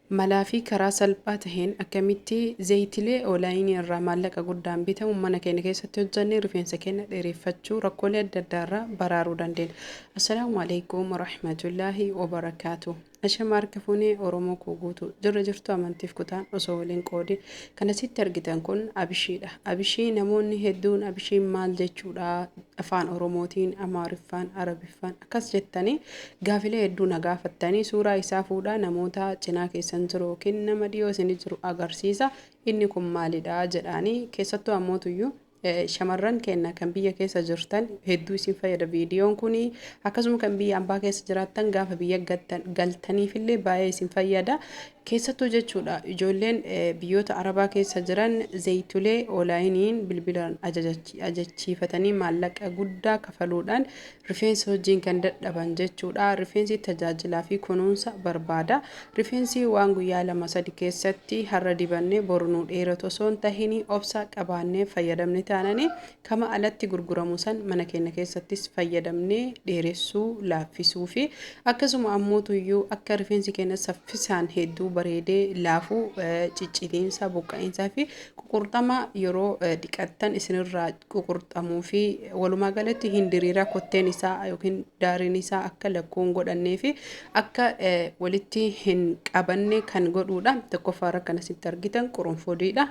Malaa fi karaa salphaa taheen akkamitti zeytilee oolaayinii irraa maallaqa guddaan bitamu mana keenya keessatti hojjannee rifeensa keenya dheereffachuu, rakkoolee adda addaa irraa baraaruu dandeenya. Assalaamu alaikum warahmatullaahi wabarakaatu. Ashama, harka fuunee Oromoo koo guutuu, jirra jirtu amantiif kutaan osoo waliin qoodin. Kan asitti argitan kun abishiidha. Abishii namoonni hedduun abishiin maal jechuudha, afaan Oromootiin, Amaariffaan, Arabiffaan akkas jettanii gaafilee hedduu na gaafattanii, suuraa isaa fuudhaa namoota cinaa keessan jiru yookiin nama dhiyoo isin jiru agarsiisa. Inni kun maalidha jedhaanii, keessattuu ammootuyyuu shamarran keenya kan biyya keessa jirtan hedduu isin fayyada viidiyoon kun. Akkasuma kan biyya ambaa keessa jiraattan gaafa biyya galtaniifillee baay'ee isin fayyada. Keessattuu jechuudha, ijoolleen biyyoota Arabaa keessa jiran zayitulee oolaayiniin bilbilaan ajachiifatanii maallaqa guddaa kafaluudhaan rifeensa wajjin kan dadhaban jechuudha. Rifeensi tajaajilaa fi kunuunsa barbaada. Rifeensi waan guyyaa 2 3 keessatti har'a dibannee boru nu dheeratu osoo hin tahin, obsa qabaannee fayyadamne taananii kama alatti gurguramu san mana keenya keessattis fayyadamnee dheeressuu, laaffisuu fi akkasuma ammootuyyuu akka rifeensi keenya saffisaan hedduu bareedee laafuu, ciccitiinsa, buqqa'iinsaa fi ququrxama yeroo dhiqattan isinirraa ququrxamuu fi walumaa galatti hin diriiraa kotteen isaa yookiin daariin isaa akka lakkuun godhannee fi akka walitti hin qabanne kan godhuudha. Tokkoffaarra kan asitti argitan qurunfudiidha.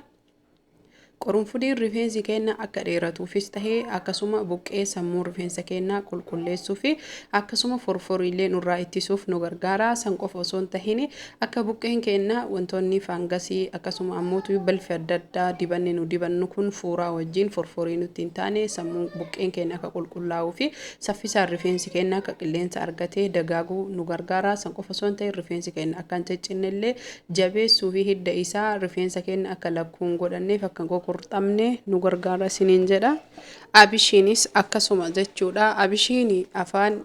Qurunfudiin rifeensi keenya akka dheeratuufis tahee, akkasuma buqqee sammuu rifeensa keenyaa qulqulleessuu fi akkasuma forforiilee nurraa ittisuuf nu gargaara. San qofa osoo hin tahin, akka buqqeen keenya wantoonni faangasii, akkasuma ammootu balfi adda addaa dibanni nu dibannu kun fuuraa wajjin forforii nutti hin taane, sammuu buqqeen keenya akka qulqullaa'uu fi saffisaan rifeensi keenya akka qilleensa argatee dagaaguu nu gargaara. San qofa osoo hin tahin, rifeensi keenya akka hin ciccinnellee jabeessuu fi hidda isaa rifeensa keenya akka lakkuun godhanneef, akka hin qurxamne nu gargaara isiniin jedha. Abishiinis akkasuma jechuudha. Abishiin afaan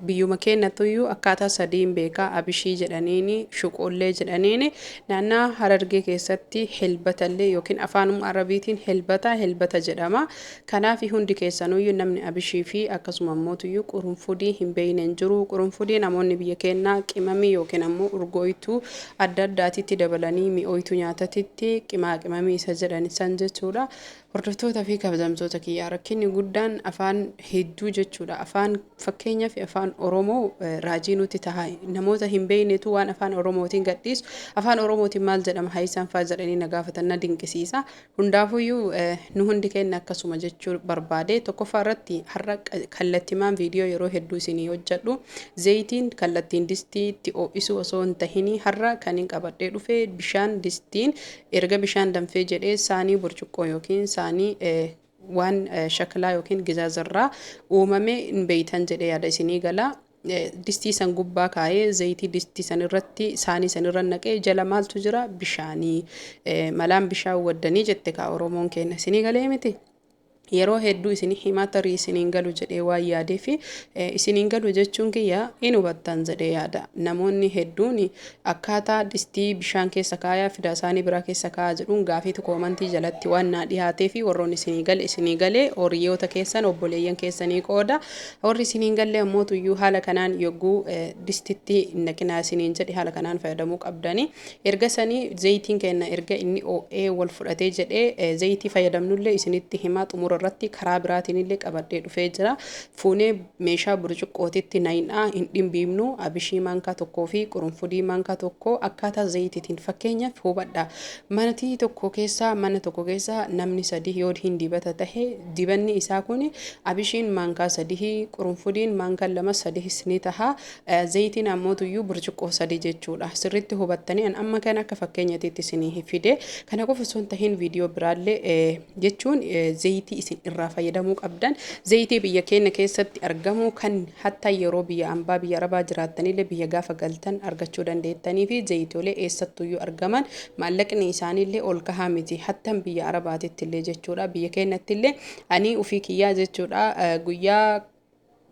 biyyuma keenyattuyyuu akkaataa sadiin beekaa. Abishii jedhaniini, shuqoollee jedhaniini, naannaa Harargee keessatti helbatallee yookiin afaanuma Arabiitiin helbata helbata jedhama. Kanaaf hundi keessanuyyuu namni abishii fi akkasuma ammootuyyuu qurunfudii hin beekne hin jiru. Qurunfudii namoonni biyya keenyaa qimamii yookiin ammoo urgooytuu adda addaatitti dabalanii mi'ooytuu nyaatatitti qimaa qimamii isa jedhan san jechuudha. Hordoftoota fi kabajamtoota kiyyaa, rakkinni guddaan afaan hedduu jechuudha. Afaan, fakkeenyaaf, afaan Oromoo raajii nutti taha. Namoota hin beeknetu waan afaan Oromootiin gadhiisu, afaan Oromootiin maal jedhama haayisaan fa'aa jedhanii na gaafatan, na dinqisiisa. Hundaafuyyuu nu hundi keenya akkasuma jechuu barbaade. Tokkoffaa irratti har'a kallattimaan viidiyoo yeroo hedduu isinii hojjedhu zayitiin kallattiin distii itti ho'isuu osoo hin tahinii, har'a kan hin qabadhee dhufe bishaan distiin erga bishaan danfee jedhee saanii burcuqqoo yookiin saanii waan shaklaa yookiin gizaazarraa uumame hin beeytan jedhee yaada isinii gala. Distii san gubbaa kaayee, zayitii distii san irratti saanii san irra naqee, jala maaltu jira? Bishaanii. Malaan bishaan waddanii jette kaa Oromoon keenya, isinii galee miti. Yeroo hedduu isin himaa, tarii isiniin galu jedhee waan yaadee fi isiniin galu jechuun kiyya in hubattan jedhee yaada. Namoonni hedduun akkaataa distii bishaan keessa kaayaa fidaa isaanii biraa keessa kaayaa jedhuun gaafiitu koomantii jalatti waan naa dhiyaatee fi warroonni isinii gale isinii galee horiyoota keessan, obboleeyyan keessanii qooda. Warri isiniin galle ammoo tuyyuu haala kanaan yogguu distitti naqinaa isiniin jedhe haala kanaan fayyadamuu qabdanii. Erga sanii zayitiin keenya erga inni oo'ee wal fudhatee jedhee, zayitii fayyadamnullee isinitti himaa, xumura irratti karaa biraatiin illee qabadhee dhufee jira. Fuunee meeshaa burcuqqootitti naqnaa, hin dhimbiibnu. Abishii maankaa 1 fi qurunfudii maankaa 1 akkaataa zayitiitiin. Fakkeenyaaf hubadha. Manatii tokko keessaa, mana tokko keessaa namni sadii yoo hin dibata tahe, dibanni isaa kun abishiin maankaa 3, qurunfudiin maankaa 2 3 ni taha. Zayitiin ammoo tuyyuu burcuqqoo 3 jechuudha. Sirriitti hubattanii, an amma kana akka fakkeenyatiitti isinii fide. Kana qofa osoo hin tahin, viidiyoo biraallee jechuun zayitii isin irraa fayyadamuu qabdan, zayitii biyya keenya keessatti argamu kan hatta yeroo biyya ambaa, biyya Arabaa jiraattanillee biyya gaafa galtan argachuu dandeettanii fi zayitoolee eessattuyyuu argaman, maallaqni isaaniillee ol kahaa miti hattan biyya Arabaatitti illee jechuudha. Biyya keenyatti illee ani ufii kiyyaa jechuudha, guyyaa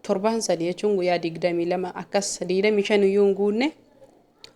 torbaan 3 jechuun guyyaa 22 akkas, 25 iyyuu hin guunne.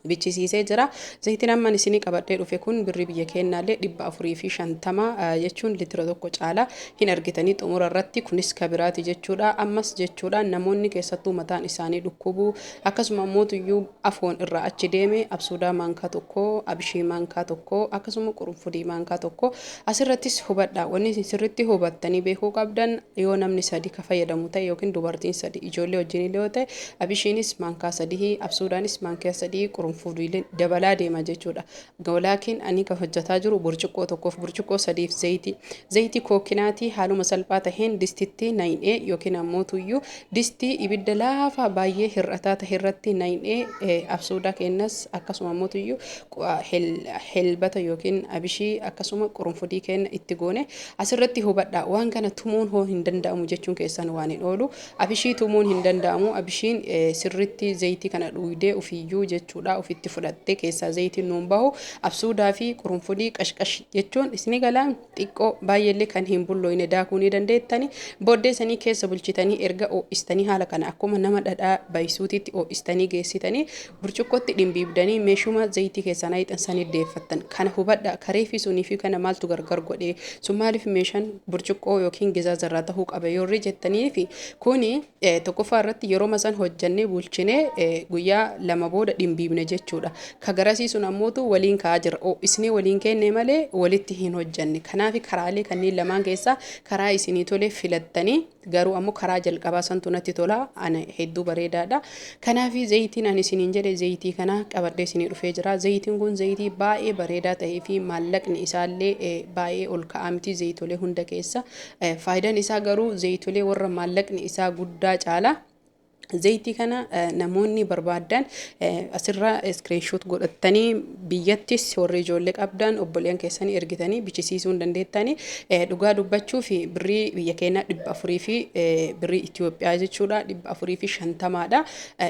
Bichisiisee jira. Zayitiin amman isinii qabadhee dhufe kun birrii biyya keenyaallee 450 jechuun litira 1 caalaa hin argitanii xumura irratti. Kunis kabiraati jechuudha. Ammas jechuudha, namoonni keessattuu mataan isaanii dhukkubuu, akkasuma mootuyyuu afoon irraa achi deeme, absuudaa maankaa 1, abishii maankaa 1, akkasuma qurunfudii maankaa 1. Asirrattis hubadha. Wanni isin sirritti hubattanii beekuu qabdan, yoo namni 3 ka fayyadamu ta'e yookiin dubartiin 3 ijoollee wajjin illee yoo ta'e, abishiinis maankaa 3, absuudaanis maankaa 3, qurunfudiileen dabalaa deema jechuudha. Walaakin ani kan hojjetaa jiru burcuqqoo 1f burcuqqoo 3f zayitii kookinaatii haaluma salphaa taheen distitti nayinee yookiin ammoo tuyyuu distii ibidda laafaa baay'ee hir'ataa ta'e irratti nayinee, absuudaa kennas, akkasuma ammoo tuyyuu helbata yookiin abishii, akkasuma qurunfudii kenna itti goone. Asirratti hubadha, waan kana tumuun hoo hin danda'amu jechuun keessan waan hin oolu. Abishii tumuun hin danda'amu. Abishiin sirritti zayitii kana dhuydee ofiiyyuu jechuudha, ofitti fudhattee keessaa zayitiin nuun bahu. Absuudaa fi qurunfudii qashqash jechuun isni galaa, xiqqoo baay'eellee kan hin bulloyne daakuu ni dandeettani. Booddee sanii keessa bulchitanii, erga ho'istanii, haala kana akkuma nama dhadhaa bayisuutitti ho'istanii geessitanii, burcuqqootti dhimbiibdanii, meeshuma zayitii keessaa nayixan sanii deeffattan. Kana hubadha, kareefi sunii fi kana maaltu gargar godhee sun? Maaliif meeshaan burcuqqoo yookiin gizaazarraa ta'uu qaba yoorri jettanii fi kuni, tokkoffaa irratti yeroo san hojjannee bulchinee guyyaa 2 booda dhimbiibne jechuudha. Ka garasii sun ammootu waliin ka'aa jira. Ho'isnee waliin kenne malee walitti hin hojjanne. Kanaaf karaalee kanneen lamaan keessaa karaa isinii tole filattanii, garuu ammoo karaa jalqabaa santu natti tola, ana hedduu bareedaadha. Kanaaf zayitiin ani isiniin jedhe zayitii kana qabadhee isinii dhufee jira. Zayitiin kun zayitii baay'ee bareedaa ta'ee fi maallaqni isaallee baay'ee ol ka'aa miti zayitolee hunda keessa. Faayidaan isaa garuu zayitolee warra maallaqni isaa guddaa caala. Zayitii kana namoonni barbaadan asirraa screenshot godhattanii, biyyattis warri ijoollee qabdan obboleeyyan keessanii ergitanii bichisiisuu hin dandeettanii. Dhugaa dubbachuu fi birrii biyya keenyaa 400 fi birrii Itoophiyaa jechuudha 450dha.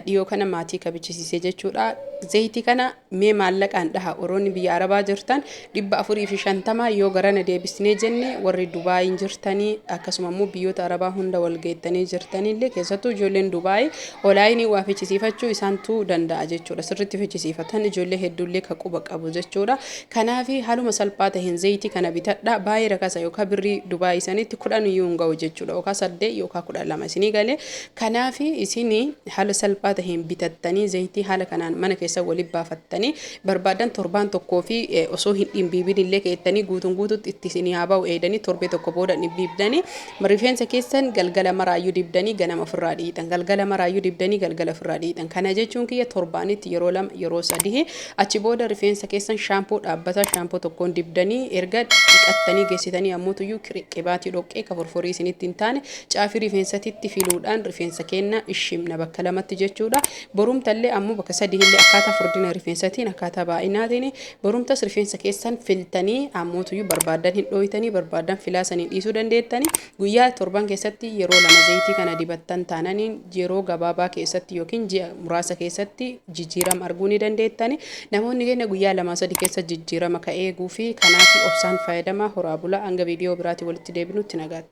Dhiyoo kana maatii ka bichisiise jechuudha. Zayitii kana mee maallaqaan dhaha, warroonni biyya Arabaa jirtan, 450 yoo garana deebisnee jenne, warri Dubaayin jirtanii, akkasuma immoo biyyoota Arabaa hunda wal geettanii jirtanillee, keessattuu ijoolleen Dubaayii onlaayinii waa fichisiifachuu isaantu danda'a jechuudha. Sirriitti fichisiifatan, ijoollee hedduullee ka quba qabu jechuudha. Kanaaf haaluma salphaa ta'een zayitii kana bitadha. Baay'ee rakasa, yookaan birrii Dubaayii sanitti 10 iyyuu hin ga'u jechuudha. Yookaan 8 yookaan 12 isinii galee. Kanaaf isin haala salphaa ta'een bitattanii, zayitii haala kanaan mana keessa waliin baafattanii, barbaadan torbaan 1 fi osoo hin dhimbiibin illee keettanii, guutuun guututti itti isinii haa ba'u eedanii, torbee 1 booda dhimbiibdanii, rifeensa keessan galgala maraayyuu dibdanii ganama ofirraa dhiitan, galgala maraayyuu dibdanii galgala ofirraa dhiitan. Kana jechuun kiyya torbaanitti yeroo 2, yeroo 3. Achi booda rifeensa keessan shaampoo dhaabbataa shaampoo tokkoon dibdanii, erga dhiqattanii geessitanii, ammoo qibaatii dhoqqee ka forforii isinitti hin taane caafii rifeensatitti filuudhaan rifeensa keenya ishimna bakka lamatti jechuudha. Borumtallee ammoo bakka sadii illee, akkaataa furdina rifeensatiin, akkaataa baay'inaatiin, borumtas rifeensa keessan filtanii, ammootuyyuu barbaadan hin dhooytanii, barbaadan filaasanii dhiisuu dandeettanii. Guyyaa torban keessatti yeroo 2 zayitii kana dibattan taananiin, yeroo gabaabaa keessatti yookiin ji'a muraasa keessatti jijjiirama arguu ni dandeettani. Namoonni keenya guyyaa 2 3 keessa jijjiirama ka eeguu fi kanaaf obsaan fayyadamaa. Horaa bulaa, hanga viidiyoo biraatii walitti deebinutti nagaatti.